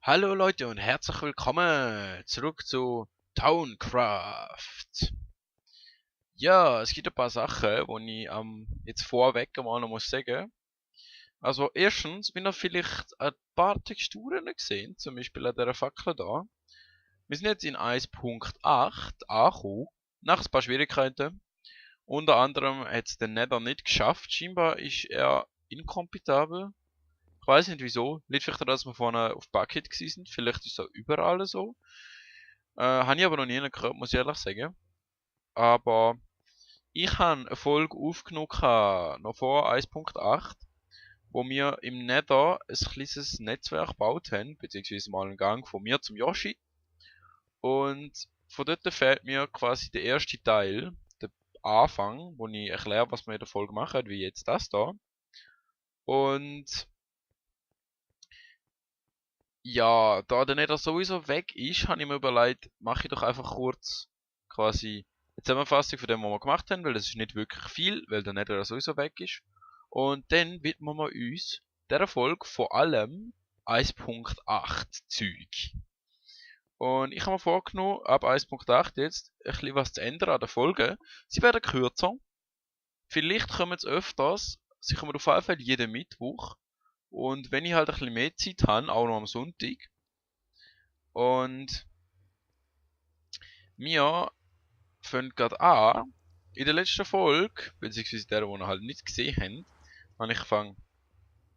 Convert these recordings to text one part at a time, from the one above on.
Hallo Leute und herzlich willkommen zurück zu Towncraft. Ja, es gibt ein paar Sachen, die ich jetzt vorweg einmal noch muss sagen. Also erstens, wenn ihr vielleicht ein paar Texturen gesehen, zum Beispiel an dieser Fackel da. Wir sind jetzt in 1.8 angekommen, nach ein paar Schwierigkeiten. Unter anderem hat es den Nether nicht geschafft. Scheinbar ist er inkompetabel. Ich weiß nicht wieso. Liegt vielleicht daran, dass wir vorne auf Bucket gewesen sind. Vielleicht ist es auch überall so. Habe ich aber noch nie gehört, muss ich ehrlich sagen. Aber ich habe eine Folge aufgenommen, noch vor 1.8, wo wir im Nether ein kleines Netzwerk gebaut haben, beziehungsweise mal einen Gang von mir zum Yoshi. Und von dort fehlt mir quasi der erste Teil, der Anfang, wo ich erkläre, was wir in der Folge machen, wie jetzt das da. Und ja, da der Nether sowieso weg ist, habe ich mir überlegt, mache ich doch einfach kurz quasi eine Zusammenfassung von dem, was wir gemacht haben, weil das ist nicht wirklich viel, weil der Nether sowieso weg ist. Und dann widmen wir uns der Folge vor allem 1.8 Zeug. Und ich habe mir vorgenommen, ab 1.8 jetzt ein bisschen was zu ändern an der Folge. Sie werden kürzer. Vielleicht kommen es öfters. Sie kommen auf jeden Fall jeden Mittwoch. Und wenn ich halt ein bisschen mehr Zeit habe, auch noch am Sonntag. Und wir fangen gerade an. In der letzten Folge, beziehungsweise der, die ihr halt nicht gesehen habt, habe ich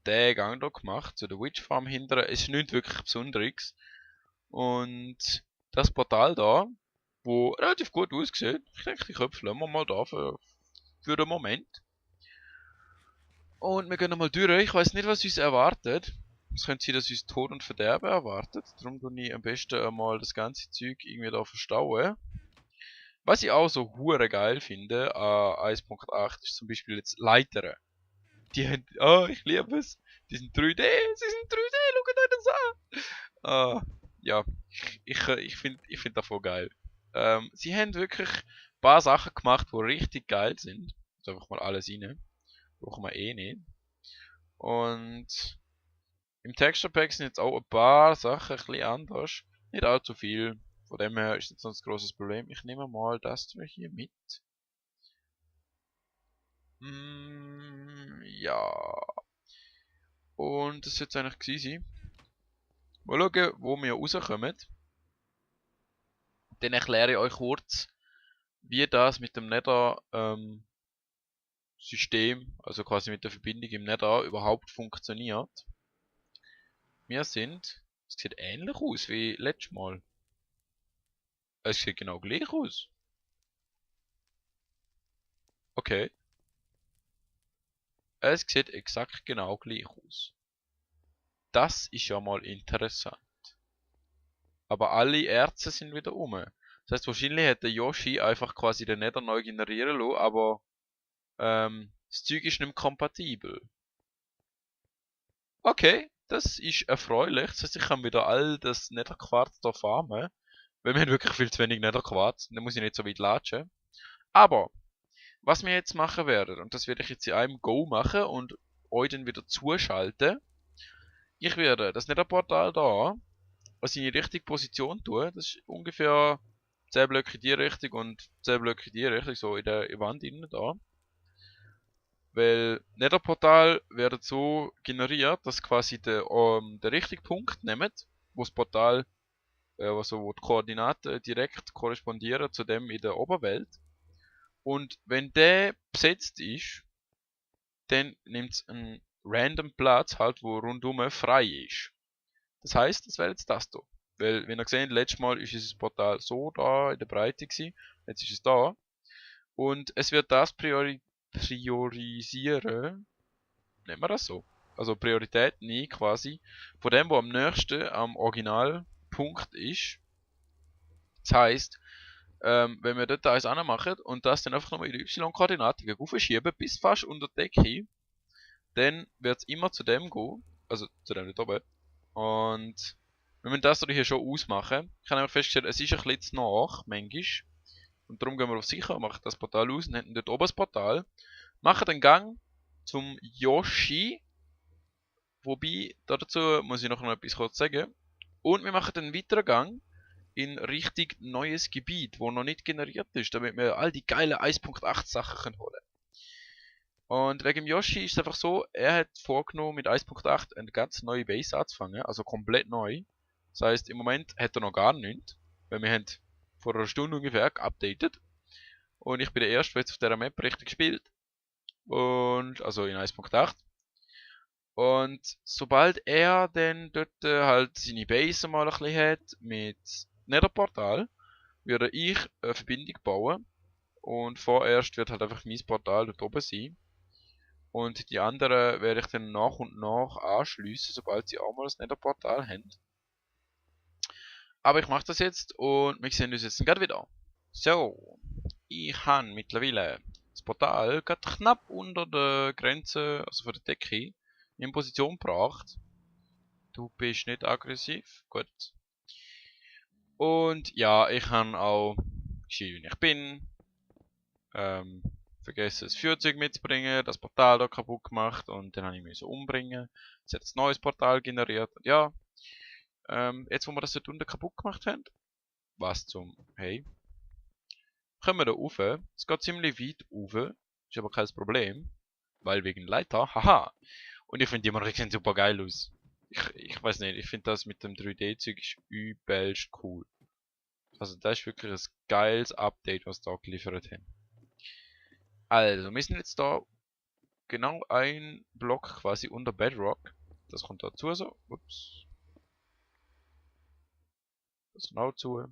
den Gang hier gemacht, zu der Witch Farm hinterher. Es ist nichts wirklich Besonderes. Und das Portal da, wo relativ gut aussieht, ich denke, die köpfeln wir mal da für den Moment. Und wir gehen nochmal durch. Ich weiß nicht, was uns erwartet. Es könnte sein, dass uns Tod und Verderben erwartet. Darum tue ich am besten einmal das ganze Zeug irgendwie da verstauen. Was ich auch so hure geil finde an 1.8 ist zum Beispiel jetzt Leitern. Die haben, ich liebe es. Die sind 3D, sie sind 3D, schaut euch das an. Ja, ich find das voll geil. Sie haben wirklich ein paar Sachen gemacht, die richtig geil sind. Also einfach mal alles rein. Brauchen wir eh nicht. Und im Texture Pack sind jetzt auch ein paar Sachen ein bisschen anders. Nicht allzu viel. Von dem her ist jetzt noch ein grosses Problem. Ich nehme mal das hier mit. Ja. Und das wird es eigentlich gewesen sein. Mal schauen, wo wir rauskommen. Dann erkläre ich euch kurz, wie das mit dem Nether System, also quasi mit der Verbindung im Nether überhaupt funktioniert. Es sieht ähnlich aus wie letztes Mal. Es sieht genau gleich aus. Okay. Es sieht exakt genau gleich aus. Das ist ja mal interessant. Aber alle Erze sind wieder um. Das heißt, wahrscheinlich hat der Yoshi einfach quasi den Nether neu generieren lassen, aber das Zeug ist nicht mehr kompatibel. Okay, das ist erfreulich. Das heißt, ich kann wieder all das Netherquarz da farmen. Weil wir haben wirklich viel zu wenig Netherquarz. Dann muss ich nicht so weit latschen. Aber, was wir jetzt machen werden, und das werde ich jetzt in einem Go machen und euch dann wieder zuschalten. Ich werde das Netherportal da an seine richtige Position tun. Das ist ungefähr 10 Blöcke in die Richtung und 10 Blöcke in die Richtung, so in der Wand innen da. Weil Netherportal werden so generiert, dass quasi der richtige Punkt nimmt, wo das Portal, also wo die Koordinaten direkt korrespondieren zu dem in der Oberwelt. Und wenn der besetzt ist, dann nimmt es einen random Platz halt, wo rundum frei ist. Das heißt, das wäre jetzt das hier. Weil, wenn ihr seht, letztes Mal ist dieses Portal so da in der Breite gewesen, jetzt ist es da. Und es wird das priorisieren, nennen wir das so. Also Priorität nie quasi von dem, wo am nächsten am Originalpunkt ist. Das heißt, wenn wir dort eins anmachen und das dann einfach nochmal in die Y-Koordinate aufschieben, bis fast unter die Decke, dann wird es immer zu dem gehen, also zu dem dort oben. Und wenn wir das hier schon ausmachen, kann ich feststellen, es ist ein bisschen zu nach, manchmal. Und darum gehen wir auf sicher, machen das Portal aus und hätten dort oben das Portal. Machen den Gang zum Yoshi. Wobei, dazu muss ich noch etwas kurz sagen. Und wir machen einen weiteren Gang in Richtung neues Gebiet, wo noch nicht generiert ist, damit wir all die geilen 1.8 Sachen holen können. Und wegen Yoshi ist es einfach so, er hat vorgenommen, mit 1.8 eine ganz neue Base anzufangen, also komplett neu. Das heißt, im Moment hat er noch gar nichts, weil wir haben vor einer Stunde ungefähr geupdatet. Und ich bin der Erste, der jetzt auf dieser Map richtig spielt. Und, also in 1.8. Und sobald er dann dort halt seine Base mal ein bisschen hat, mit Netherportal, würde ich eine Verbindung bauen. Und vorerst wird halt einfach mein Portal dort oben sein. Und die anderen werde ich dann nach und nach anschliessen, sobald sie auch mal das Netherportal haben. Aber ich mache das jetzt und wir sehen uns jetzt gerade wieder. So, ich habe mittlerweile das Portal gerade knapp unter der Grenze, also von der Decke, in Position gebracht. Du bist nicht aggressiv, gut. Und ja, ich habe auch geschehen, wie ich bin. Vergessen das Führzeug mitzubringen, das Portal da kaputt gemacht und dann habe ich mich umbringen. Es hat ein neues Portal generiert. Und ja, jetzt wo wir das dort unten kaputt gemacht haben, was zum, hey, kommen wir da rauf. Es geht ziemlich weit rauf, ist aber kein Problem, weil wegen Leiter, haha. Und ich finde die Marken sehen super geil aus. Ich weiß nicht, ich finde das mit dem 3D-Zeug ist übelst cool. Also das ist wirklich ein geiles Update, was da geliefert haben. Also, wir sind jetzt da genau ein Block quasi unter Bedrock. Das kommt dazu so. Ups. Das genau zu.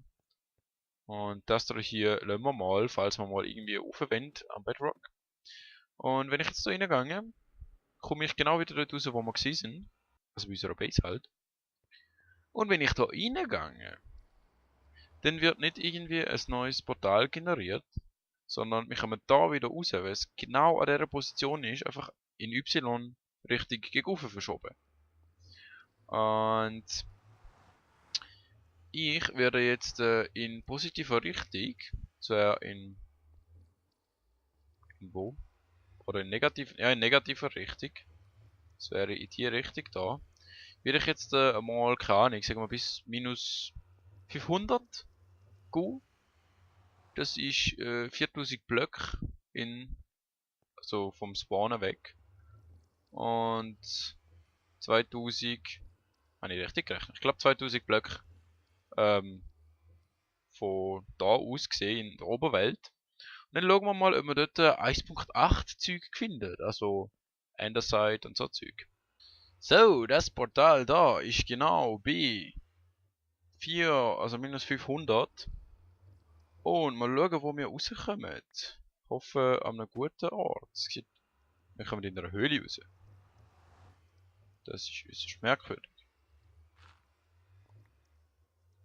Und das da hier lassen wir mal, falls wir mal irgendwie aufwenden am Bedrock. Und wenn ich jetzt da reingehe, komme ich genau wieder dort raus, wo wir gewesen sind. Also bei unserer Base halt. Und wenn ich da reingehe, dann wird nicht irgendwie ein neues Portal generiert, sondern wir kommen da wieder raus, weil es genau an dieser Position ist, einfach in Y richtig gegen oben verschoben. Und ich werde jetzt in positiver Richtung, zwar in wo? Oder in negativer Richtung, das wäre in die Richtung da, werde ich jetzt mal, keine Ahnung, sagen wir bis minus 500 Q. Das ist 4000 Blöcke also vom Spawnen weg. Und 2000, habe ich richtig gerechnet? Ich glaube 2000 Blöcke von da aus gesehen in der Oberwelt. Und dann schauen wir mal, ob wir dort 1.8 Zeug finden. Also Enderside und so Zeug. So, das Portal da ist genau bei 4, also minus 500. Und mal schauen, wo wir rauskommen. Ich hoffe, an einem guten Ort. Wir kommen in einer Höhle raus. Das ist äußerst merkwürdig.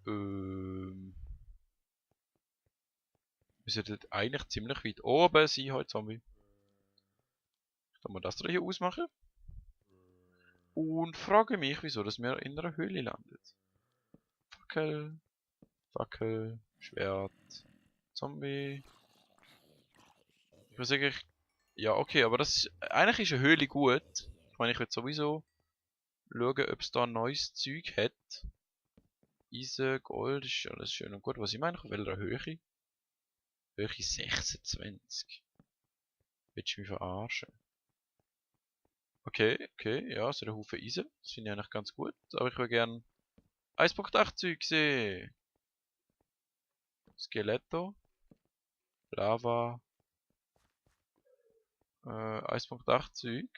Wir sollten eigentlich ziemlich weit oben sein heute Zombie. Ich kann mal das hier ausmachen. Und frage mich, wieso dass wir in einer Höhle landet. Fackel, Fackel, Schwert, Zombie. Ich würde sagen, ja okay, aber eigentlich ist eine Höhle gut. Ich meine, ich würde sowieso schauen, ob es da neues Zeug hat. Eisen, Gold, ist alles schön und gut. Was ich meine, auf welcher Höhe? Höhe 26. Willst du mich verarschen? Okay, okay, ja, so ein Haufen Eisen. Das finde ich eigentlich ganz gut. Aber ich würde gerne 1.8 Zeug sehen. Skeletto. Lava. 1.8 Zeug.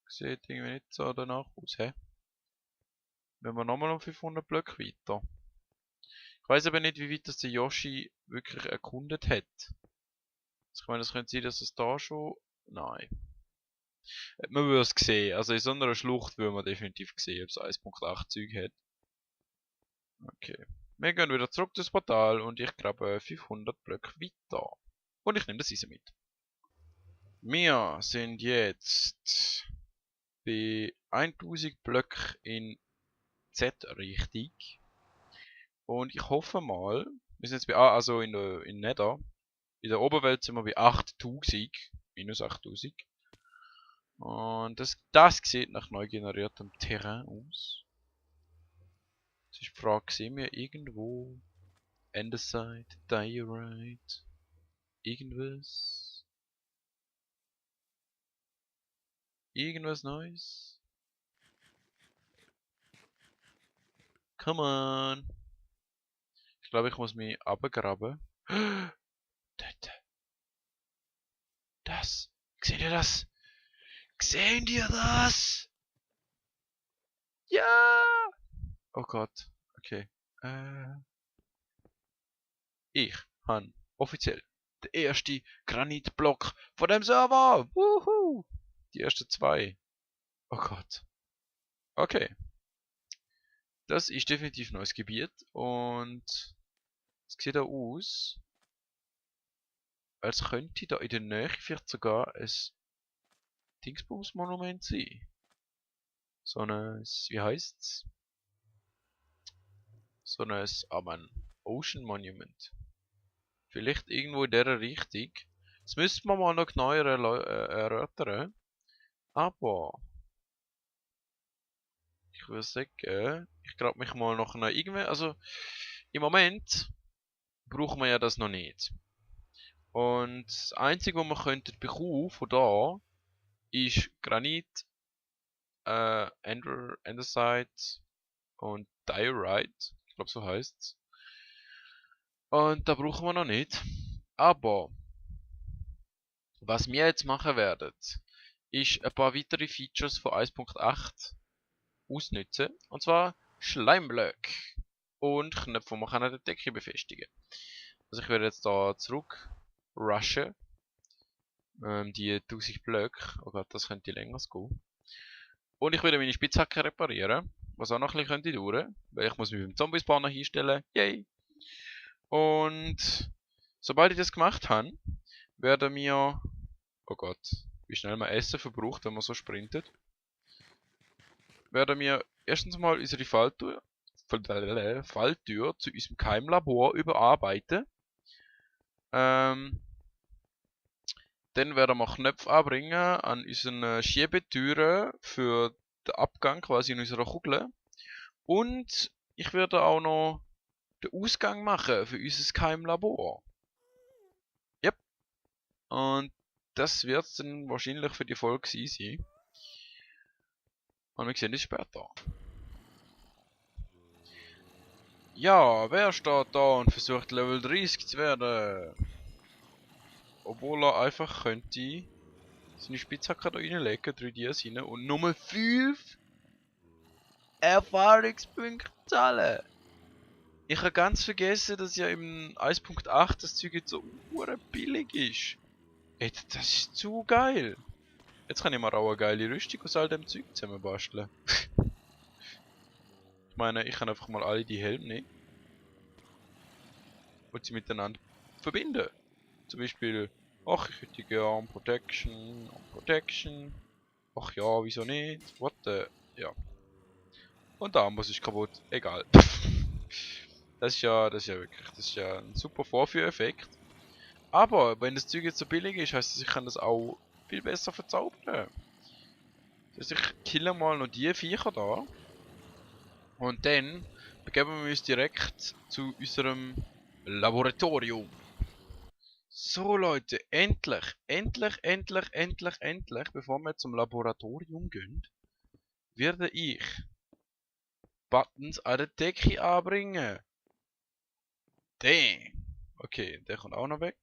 Sieht irgendwie nicht so danach aus, hä? Wenn wir nochmal um 500 Blöcke weiter. Ich weiß aber nicht, wie weit das der Yoshi wirklich erkundet hat. Also ich meine, es könnte sein, dass es da schon... Nein. Man würde es sehen. Also in so einer Schlucht würde man definitiv sehen, ob es 1.8 Zeug hat. Okay. Wir gehen wieder zurück zum Portal und ich grabe 500 Blöcke weiter. Und ich nehme das Eisen mit. Wir sind jetzt bei 1000 Blöcke in Z-Richtung. Und ich hoffe mal, wir sind jetzt bei, also in Nether. In der Oberwelt sind wir bei 8000, minus 8000. Und das sieht nach neu generiertem Terrain aus. Das ist die Frage, sehen wir irgendwo Andesite, Diorite, irgendwas? Irgendwas Neues? Come on! Ich glaube, ich muss mich abgraben. Dort. Das! Seht ihr das? Seht ihr das? Ja! Oh Gott. Okay. Ich habe offiziell den ersten Granitblock von dem Server. Wuhu! Die ersten zwei. Oh Gott. Okay. Das ist definitiv neues Gebiet und es sieht da aus, als könnte da in der Nähe vielleicht sogar ein Dingsbums-Monument sein. So ein, wie heißt's? So ein, Ocean Monument. Vielleicht irgendwo in dieser Richtung. Das müsste man mal noch genauer erörtern. Aber ich würde sagen, ich grab mich mal noch irgendwie. Also im Moment brauchen wir ja das noch nicht. Und das Einzige, was wir könnten bekommen von da, ist Granit, Andesite und Diorite. Ich glaube, so heißt's. Und da brauchen wir noch nicht. Aber was wir jetzt machen werden, ist ein paar weitere Features von 1.8 ausnutzen. Und zwar Schleimblöcke und Knöpfe, die man an der Decke befestigen kann. Also ich werde jetzt da zurück rushen. Die 1000 Blöcke. Oh Gott, das könnte länger gehen. Und ich werde meine Spitzhacke reparieren. Was auch noch ein bisschen dauern könnte. Weil ich muss mich beim Zombie-Spawner hinstellen. Yay! Und sobald ich das gemacht habe, werden wir... Oh Gott, wie schnell man Essen verbraucht, wenn man so sprintet. Werden wir erstens mal unsere Falltür zu unserem Keimlabor überarbeiten. Dann werden wir Knöpfe anbringen an unseren Schiebetüren für den Abgang quasi in unserer Kugel. Und ich werde auch noch den Ausgang machen für unser Keimlabor. Yep. Und das wird dann wahrscheinlich für die Folge sein. Und wir sehen uns später. Ja, wer steht da und versucht Level 30 zu werden? Obwohl er einfach könnte seine Spitzhacke da reinlegen, 3 Dias rein und Nummer 5 Erfahrungspunkte zahlen. Ich habe ganz vergessen, dass ja im 1.8 das Zeug jetzt so billig ist. Ey, das ist zu geil. Jetzt kann ich mir auch eine geile Rüstung aus all dem Zeug zusammenbasteln. Ich meine, ich kann einfach mal alle die Helme nehmen und sie miteinander verbinden. Zum Beispiel, ach, ich hätte gern Protection und Protection. Ach ja, wieso nicht? What the... Ja. Und der Amboss ist kaputt. Egal. Das ist ja wirklich, das ist ja ein super Vorführeffekt. Aber, wenn das Zeug jetzt so billig ist, heißt das, ich kann das auch viel besser verzaubern. Das heißt, ich kille mal noch die Viecher da. Und dann begeben wir uns direkt zu unserem Laboratorium. So Leute, endlich, bevor wir zum Laboratorium gehen, werde ich Buttons an der Decke anbringen. Dang. Okay, der kommt auch noch weg.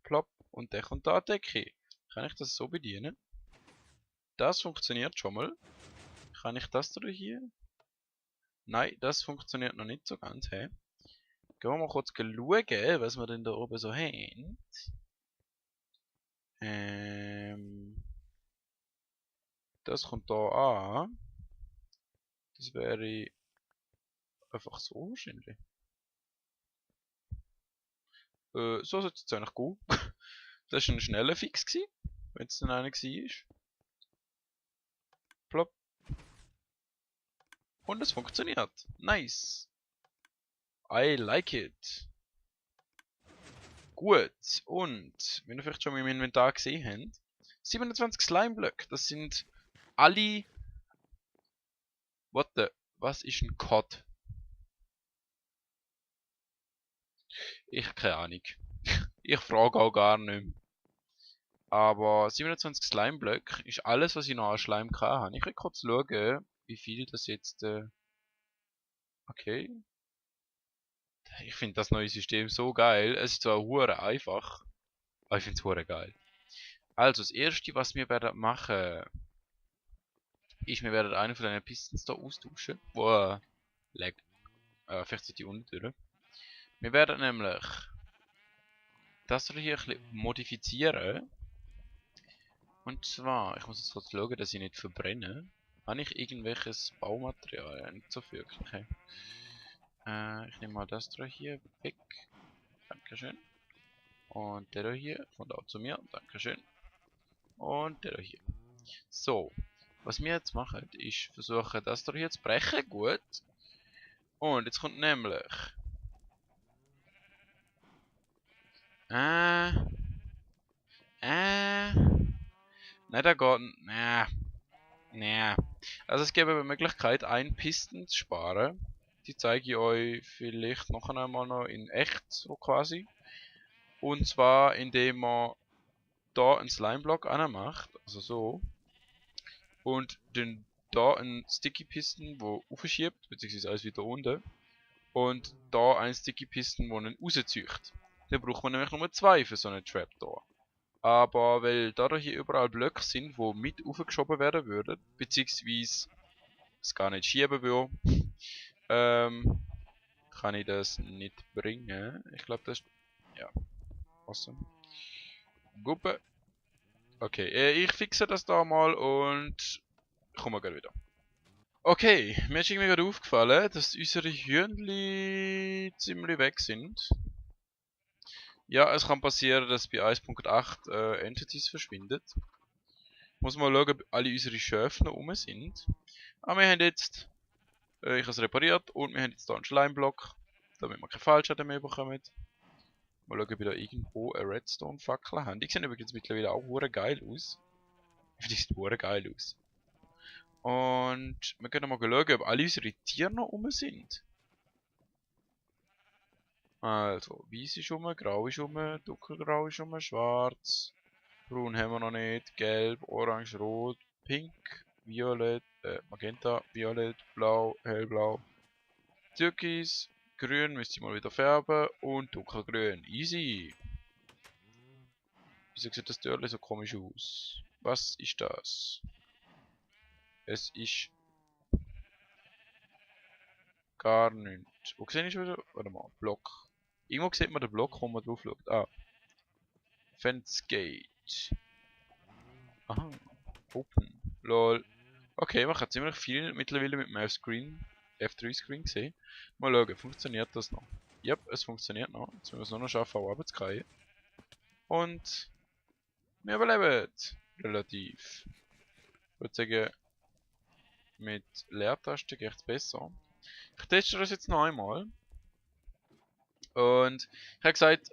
Plopp. Und der kommt da an die Decke. Kann ich das so bedienen? Das funktioniert schon mal. Kann ich das da hier? Nein, das funktioniert noch nicht so ganz. Hey. Gehen wir mal kurz schauen, was wir denn da oben so haben. Das kommt da an. Das wäre einfach so wahrscheinlich. So sollte es jetzt eigentlich gut. Das war ein schneller Fix, wenn es dann einer war. Plopp. Und es funktioniert. Nice. I like it. Gut. Und, wenn ihr vielleicht schon mal im Inventar gesehen habt, 27 Slimeblöcke. Das sind alle... What the... Was ist ein Cod? Ich keine Ahnung. Ich frage auch gar nicht mehr. Aber 27 Slime-Blöcke ist alles, was ich noch an Schleim hatte. Ich will kurz schauen, wie viel das jetzt... okay. Ich finde das neue System so geil. Es ist zwar hure einfach, aber ich finde es hure geil. Also, das erste, was wir werden machen, ist, wir werden eine von diesen Pistons hier austauschen. Wow, lag. Vielleicht sind die unten durch. Wir werden nämlich das hier ein bisschen modifizieren. Und zwar, ich muss jetzt kurz schauen, dass ich nicht verbrenne. Habe ich irgendwelches Baumaterial? Ja, nicht so wirklich. Okay. Ich nehme mal das hier weg. Dankeschön. Und der hier kommt auch zu mir. Dankeschön. Und der hier. So. Was wir jetzt machen, ist versuchen, das hier zu brechen. Gut. Und jetzt kommt nämlich... Nein, da geht... Nee. Also es gibt eine Möglichkeit, einen Pisten zu sparen. Die zeige ich euch vielleicht noch einmal noch in echt, so quasi. Und zwar indem man da einen Slime-Block anmacht, also so. Und dann da einen Sticky-Pisten, wo aufschiebt, beziehungsweise alles wieder unten. Und da einen Sticky-Pisten, wo ihn rauszieht. Dann braucht man nämlich nur zwei für so einen Trapdoor. Aber weil da hier überall Blöcke sind, die mit aufgeschoben werden würden, beziehungsweise es gar nicht schieben will, kann ich das nicht bringen. Ich glaube, das ist... ja, awesome. Guppe. Okay, ich fixe das da mal und komme gleich wieder. Okay, mir ist irgendwie gerade aufgefallen, dass unsere Hühnli ziemlich weg sind. Ja, es kann passieren, dass bei 1.8 Entities verschwindet. Muss mal schauen, ob alle unsere Schöfe noch rum sind. Aber wir haben jetzt, ich habe es repariert und wir haben jetzt hier einen Schleimblock, damit wir keine Fallschaden mehr bekommen. Mal schauen, ob wir da irgendwo eine Redstone-Fackel haben. Die sehen übrigens mittlerweile auch hure geil aus. Die sehen hure geil aus. Und wir können mal schauen, ob alle unsere Tiere noch rum sind. Also, weiß ist rum, grau ist rum, dunkelgrau ist rum, schwarz, braun haben wir noch nicht, gelb, orange, rot, pink, violett, magenta, violett, blau, hellblau, türkis, grün müsste ich mal wieder färben und dunkelgrün. Easy. Wieso sieht das Türchen so komisch aus? Was ist das? Es ist gar nichts. Wo sehe ich schon wieder? Warte mal, Block. Irgendwo sieht man den Block, wo man drauf schaut. Ah. Fence Gate. Aha. Open. Lol. Okay, man kann ziemlich viel mittlerweile mit dem F3-Screen gesehen. Mal schauen, funktioniert das noch? Yep, es funktioniert noch. Jetzt müssen wir es nur noch schaffen, auch runterzukriegen. Und wir überleben. Relativ. Ich würde sagen, mit Leertaste geht es besser. Ich teste das jetzt noch einmal. Und ich habe gesagt,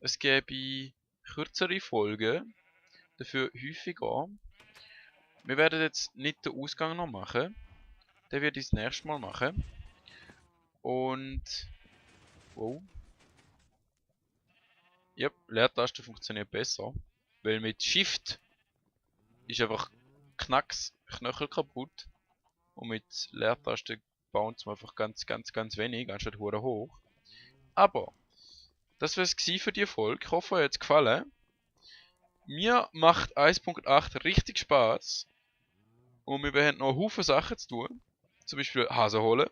es gäbe kürzere Folgen, dafür häufiger. Wir werden jetzt nicht den Ausgang noch machen. Den werde ich das nächste Mal machen. Und... wow. Ja, Leertaste funktioniert besser. Weil mit Shift ist einfach Knacks, Knöchel kaputt. Und mit Leertaste bauen wir einfach ganz wenig, anstatt hure hoch. Aber, das wäre es für die Folge. Ich hoffe, euch hat es gefallen. Mir macht 1.8 richtig Spaß. Und wir haben noch Haufen Sachen zu tun. Zum Beispiel Hasen holen.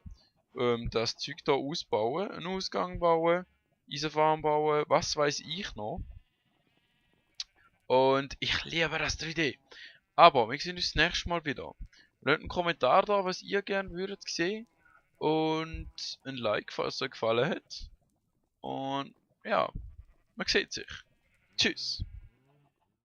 Das Zeug hier ausbauen, einen Ausgang bauen, Eisenfarm bauen, was weiß ich noch. Und ich liebe das 3D. Aber wir sehen uns das nächste Mal wieder. Lasst einen Kommentar da, was ihr gerne würdet sehen. Und ein Like, falls es euch gefallen hat. Und ja, man sieht sich. Tschüss.